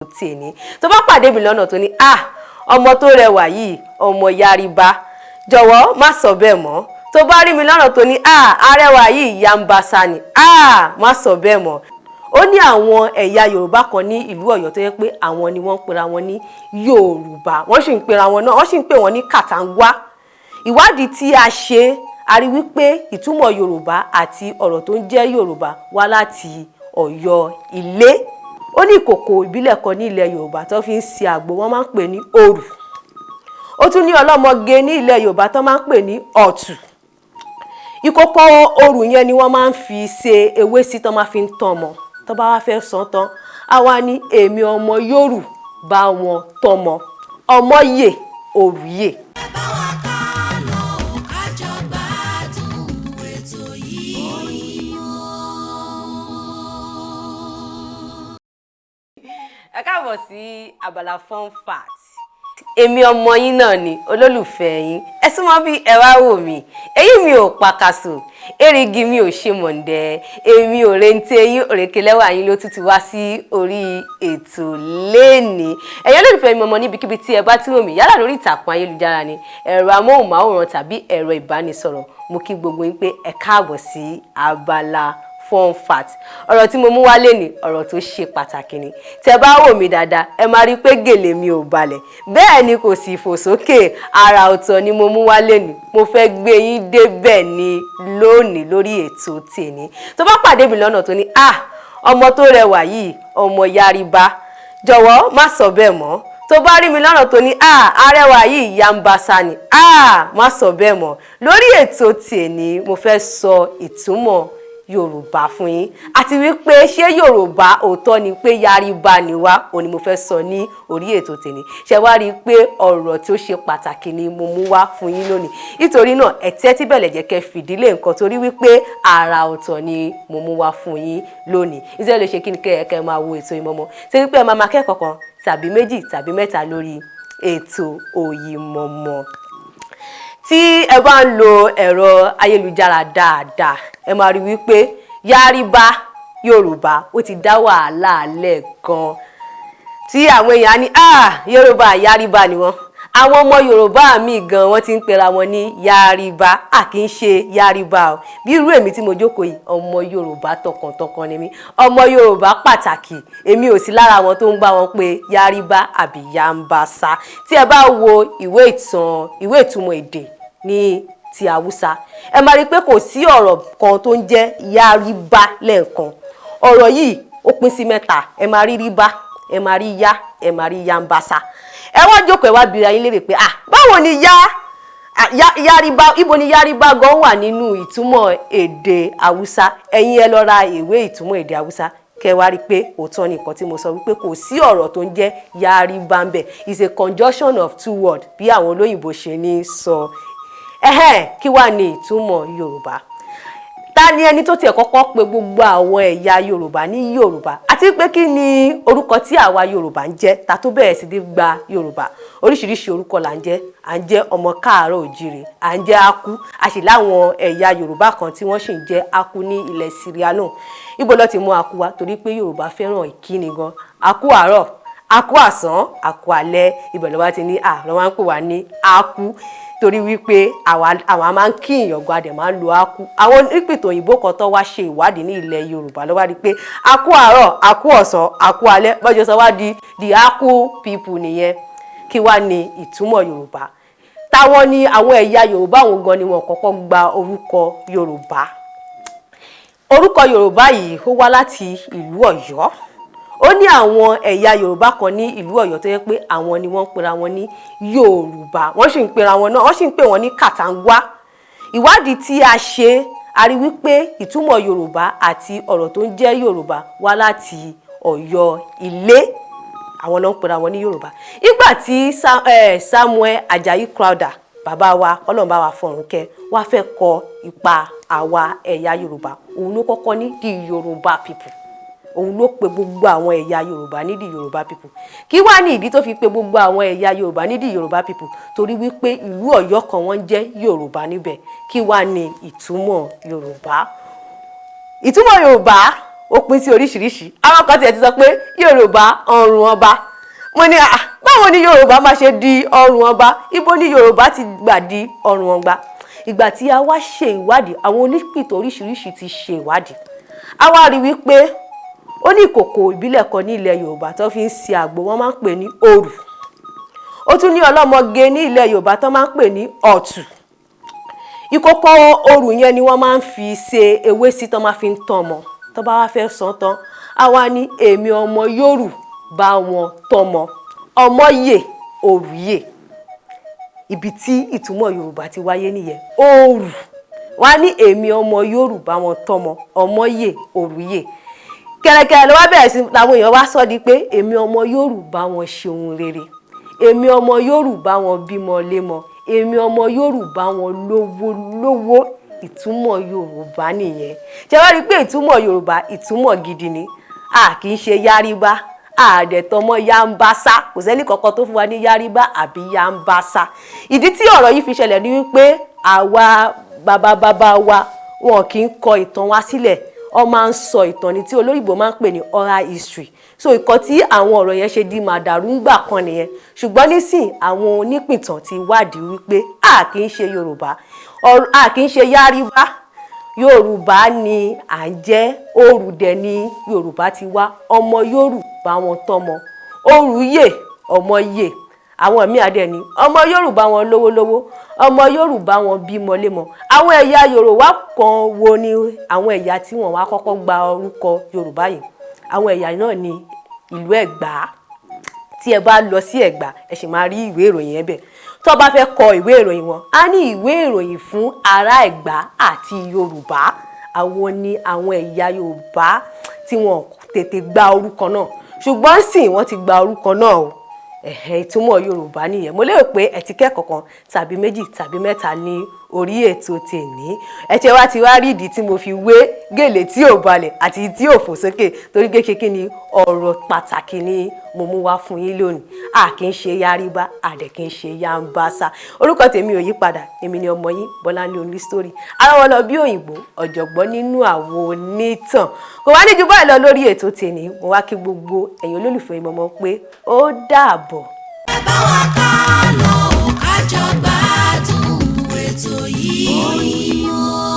Tèmi, tó bá pàdé mi lọ́nà tó ní, "Ah, ọmọ tó rẹwà yìí, ọmọ Yariba," jọ̀wọ́ má sọ bẹ́ẹ̀ mọ́. Tó bá rí mi lọ́nà tó ní, "Ah, arẹwà yìí, Yambasa ni," ah, má sọ bẹ́ẹ̀ mọ́. Ó ní àwọn ẹ̀yà Yorùbá kan ní ìlú Ọ̀yọ́ tó yẹ pé àwọn ni wọ́n ń pera wọn ní Yorùbá. Wọ́n sì ń pera wọn náà, wọ́n sì ń pè wọ́n ní Kàtàngwá. Ìwádìí tí a ṣe, a rí wípé ìtumọ̀ Yorùbá àti ọ̀rọ̀ tó ń jẹ́ Yorùbá wá láti Ọ̀yọ́ Ilé. Ó ní ìkòkò ìbílẹ̀ kan ní ilẹ̀ Yorùbá tó fi ń ṣe àgbo, wọ́n máa ń pè ní òrù. Ó tún ní ọlọ́mọge ní ilẹ̀ Yorùbá tó máa ń pè ní ọ̀tù. Ìkòkò òrù yẹn ni wọ́n máa ń fi ṣe ewé sí tó máa fi ń tọ́mọ. Tó bá wá fẹ́ sàn tán, á wá ní, "Èmi ọmọ Yorù bá wọn tọ́mọ, ọmọ yè, òrù yè." Ẹ bá wa ká lọ, ká jọ gbádùn ètò yìí. Ẹ káàbọ̀ sí abala fun fact. Èmi ọmọ yín náà ni, olólùfẹ́ yín. Ẹ súnmọ́ bí ẹ wá wò mí. Èyí mi ò pàkàṣò, èrìgì mi ò ṣe mọ̀ǹdẹ́, èmi ò rente yín, òrèkelẹ́wà yín ló tún ti wá sí orí ètò léèní. Ẹ̀yin olólùfẹ́ mi ọmọ, níbikíbi tí ẹ bá tí wò mí, yálà lórí ìtàkùn ayélujára ni, ẹ̀rọ amóhùnmáwòrán tàbí ẹ̀rọ ìbánisọ̀rọ̀, mo kí gbogbo yín pé ẹ káàbọ̀ sí abala fun fact. Ọ̀rọ̀ tí mo mú wá lé ní, ọ̀rọ̀ tó ṣe pàtàkì ni. Tẹ bá wò mí dáadáa, ẹ máa rí i pé gèlè mi ò balẹ̀, bẹ́ẹ̀ ni kò sì fò sókè. Àrà ọ̀tọ̀ ni mo mú wá lé ní. Mo fẹ́ gbé yín débẹ̀ ni lónìí lórí ètò tèmi. Tó bá pàdé mi lọ́nà tó ní, "Ah, ọmọ tó rẹwà yìí, ọmọ Yariba," jọ̀wọ́ má sọ bẹ́ẹ̀ mọ́. Tó bá rí mi lọ́nà tó ní, "Ah, arẹwà yìí, Yambasa ni," ah, má sọ bẹ́ẹ̀ mọ́. Lórí ètò tèmi, mo fẹ́ sọ ìtumọ̀ Yorùbá fún yín, àti wípé ṣé Yorùbá òótọ́ ni pé Yariba ni wá, òun ni mo fẹ́ sọ ní orí ètò tèmi. Ṣe wá rí i pé ọ̀rọ̀ tó ṣe pàtàkì ni mo mú wá fún yín lónìí? Nítorí náà, ẹ tẹ́tí bẹ̀lẹ̀ jẹ́ kẹ́ fìdílé nǹkan, torí wípé àrà ọ̀tọ̀ ni mo mú wá fún yín lónìí. Iṣẹ́ lè ṣe kí ni kẹ́ ẹ máa wo ètò Oyinmomo, ṣé wípé ẹ máa máa kẹ́kọ̀ọ́ kan tàbí méjì tàbí mẹ́ta lórí ètò Oyinmomo. Tí ẹ bá ń lo ẹ̀rọ ayélujára dáadáa, ẹ máa rí wípé Yariba, Yorùbá, ó ti dá wàhálà lẹ̀ gan, tí àwọn èèyàn á ní, "Ah, Yorùbá, Yariba ni wọ́n." Àwọn ọmọ Yorùbá mi gan, wọ́n ti ń pera wọn ní Yariba. À kì í ṣe Yariba o. Bí irú èmi tí mo jókòó yìí, ọmọ Yorùbá tọkàntọkàn ni mí, ọmọ Yorùbá pàtàkì. Èmi ò sí lára àwọn tó ń bá wọn pé Yariba àbí Yambasa. Tí ẹ bá wo ìwé ìtàn, ìwé ìtumọ̀ èdè ní ti Haúsá, ẹ máa rí i pé kò sí ọ̀rọ̀ kan tó ń jẹ́ Yariba lẹ́ẹ̀kan. Ọ̀rọ̀ yìí ó pín sí mẹ́ta. Ẹ máa rí ríbá, ẹ máa rí yá, ẹ máa rí yambasa. Ẹ wá jókòó, ẹ wá bìrì ayé léèrè pé, ah, báwo ni yá Yariba, ibo ni Yariba gan wà nínú ìtumọ̀ èdè Haúsá? Ẹ̀yin ẹ lọ ra ìwé ìtumọ̀ èdè Haúsá, kẹ́ wá rí i pé òótọ́ ni nǹkan tí mo sọ, wípé kò sí ọ̀rọ̀ tó ń jẹ́ Yariba ń bẹ̀. Is a conjunction of two words, bí àwọn olóyìnbó ṣe ní sọ. Ẹhẹ́n, kí wàá ní ìtumọ̀ Yorùbá? Ta ni ẹni tó tiẹ̀ kọ́kọ́ pe gbogbo àwọn ẹ̀yà Yorùbá ní Yorùbá? Àti pé kí ni orúkọ tí àwa Yorùbá ń jẹ́ ta tó bẹ̀rẹ̀ sí ní gba Yorùbá? Oríṣiríṣi orúkọ là ń jẹ́. À ń jẹ́ ọmọ káàárọ̀ òjìrè, à ń jẹ́ Aku, a sì láwọn ẹ̀yà Yorùbá kan tí wọ́n sì ń jẹ́ Aku ní ilẹ̀ Syria náà. Ibo ló ti mú Aku wá? Torí pé Yorùbá fẹ́ràn ìkíni gan. Aku àárọ̀, aku àsán, aku alẹ́. Ibẹ̀ ló wá ti ní à lọ́ wá ń pè wá ní Aku, torí wípé àwa máa ń kí ìyàngàn, a dẹ̀ máa ń lo aku. Àwọn onípìtàn òyìnbó kan tó wá ṣe ìwádìí ní ilẹ̀ Yorùbá ló wá rí pé aku àárọ̀, aku ọ̀sán, aku alẹ́, bọ́jọ́ sọ wá di the Aku people nìyẹn. Kí wá ní ìtumọ̀ Yorùbá? Táwọn ní àwọn ẹ̀yà Yorùbá, àwọn gan ni wọ́n kọ́kọ́ gba orúkọ Yorùbá. Orúkọ Yorùbá yìí, ó wá láti ìlú Ọ̀yọ́. Ó ní àwọn ẹ̀yà Yorùbá kan ní ìlú Ọ̀yọ́ tó yẹ pé àwọn ni wọ́n ń pera wọn ní Yorùbá. Wọ́n sì ń pera wọn náà, wọ́n sì ń pè wọ́n ní Kàtàngwá. Ìwádìí tí a ṣe, a rí wípé ìtumọ̀ Yorùbá àti ọ̀rọ̀ tó ń jẹ́ Yorùbá wá láti Ọ̀yọ́ Ilé. Àwọn náà ń pera wọn ní Yorùbá. Ìgbà tí Samuel Ajayi Crowther, bàbá wa, Ọlọ́run bá wa fọ̀run kẹ́, wá fẹ́ kọ ipa àwa ẹ̀yà Yorùbá, òun ló kọ́kọ́ ní the Yorùbá people. Òun ló pe gbogbo àwọn ẹ̀yà Yorùbá ní the Yorùbá people. Kí wá ní ìdí tó fi pe gbogbo àwọn ẹ̀yà Yorùbá ní the Yorùbá people? Torí wípé ìlú Ọ̀yọ́ kan, wọ́n jẹ́ Yorùbá níbẹ̀. Kí wá ní ìtumọ̀ Yorùbá? Ìtumọ̀ Yorùbá Ó pín sí oríṣiríṣi. Àwọn kan tiẹ̀ ti sọ pé Yorùbá ọrùn ọba. Mo ní, "Ah, báwo ni Yorùbá máa ṣe di ọrùn ọba? Ibo ni Yorùbá ti gbà di ọrùn ọba?" Ìgbà tí a wá ṣe ìwádìí, àwọn onípìtàn oríṣiríṣi ti ṣe ìwádìí, a wá rí wípé ó ní ìkòkò ìbílẹ̀ kan ní ilẹ̀ Yorùbá tó fi ń ṣe àgbo, wọ́n máa ń pè ní òrù. Ó tún ní ọlọ́mọge ní ilẹ̀ Yorùbá tó máa ń pè ní ọ̀tù. Ìkòkò òrù yẹn ni wọ́n máa ń fi ṣe ewé sí, tó máa fi ń tàn mọ́. Tó bá wá fẹ́ sàn tán, á wá ní, "Èmi ọmọ Yorùbá wọn tọmọ ọmọ yè òrù yè." Ibi tí ìtumọ̀ Yorùbá ti wáyé nìyẹn. Òrù wá ní, "Èmi ọmọ Yorùbá wọn tọmọ ọmọ yè òrù yè." Kẹ̀rẹ̀kẹ̀rẹ̀ ló wá bẹ̀rẹ̀ sí làwọn èèyàn wá sọ di pé, "Èmi ọmọ Yorùbá wọn ṣeun rere, èmi ọmọ Yorùbá wọn bímọ lémọ, èmi ọmọ Yorùbá wọn lówó lówó." Ìtumọ̀ Yorùbá nìyẹn. Ṣé wá rí i pé ìtumọ̀ Yorùbá, ìtumọ̀ gidi ni? A kì í ṣe yáríbá, àdẹ̀tọmọ yambasa. Kò sẹ́ni kankan tó fún wa ní yáríbá àbí yambasa. Ìdí tí ọ̀rọ̀ yìí fi ṣẹlẹ̀ ni wípé àwa bàbá bàbá wa, wọn kì í kọ ìtàn wa sílẹ̀. Ọ máa ń sọ ìtàn ni, tí olóyìnbó máa ń pè ní oral history. So ìkọ́ tí àwọn ọ̀rọ̀ yẹn ṣe di màdàrú ńgbà kan nìyẹn. Ṣùgbọ́n nísìn, àwọn onípìtàn ti wádìí wípé a kì í ṣe Yorùbá, a kì í ṣe yáríbá, Yorùbá ni à ń jẹ́. Òrùdẹ ní Yorùbá ti wá. Ọmọ Yorùbá wọn tọmọ òrù yè, ọmọ yè. Àwọn míì adẹ ní ọmọ Yorùbá wọn lówólówó, ọmọ Yorùbá wọn bímọ lémọ. Àwọn ẹ̀yà Yorùbá kan wo ni àwọn ẹ̀yà tí wọ́n wá kọ́kọ́ gba orúkọ Yorùbá yìí? Àwọn ẹ̀yà náà ní ìlú Ẹ̀gbá. Tí ẹ bá lọ sí Ẹ̀gbá, ẹ sì máa rí ìwé ìròyìn yẹn bẹ̀. Tó bá fẹ́ kọ ìwé ìròyìn wọn, á ní ìwé ìròyìn fún ará Ẹ̀gbá àti Yorùbá. Àwọn ni àwọn ẹ̀yà Yorùbá tí wọ́n tètè gba orúkọ náà, ṣùgbọ́n sì wọ́n ti gba orúkọ náà o. Ẹ̀hẹ́, ìtumọ̀ Yorùbá nìyẹn. Mo lérò pé ẹ ti kẹ́kọ̀ọ́ kan tàbí méjì tàbí mẹ́ta ní orí ètò tèní. Ẹ ṣe wá ti wá rí ìdí tí mo fi wé gèlè tí ò balẹ̀ àti tí ò fò sókè, torí pé kí ni, ọ̀rọ̀ pàtàkì ni mo mú wá fún yín lónìí. A kì í ṣe yáríbá, àdẹ̀ kì í ṣe yambasa. Orúkọ tèmi ò yí padà, èmi ni ọmọ yín, Bọ́láńlé Onísítórì, ara wọn lọ bí òyìnbó, ọ̀jọ̀gbọ́n nínú àwọn onítàn. Kò wá ní ju báyìí lọ lórí ètò tèní. Mo wá kí gbogbo ẹ̀yin olólùfẹ́ ìmọ̀mọ́ pé ó dàbọ̀. Ẹ bá wa ká lọ, ká jọ gbádùn ètò yìí.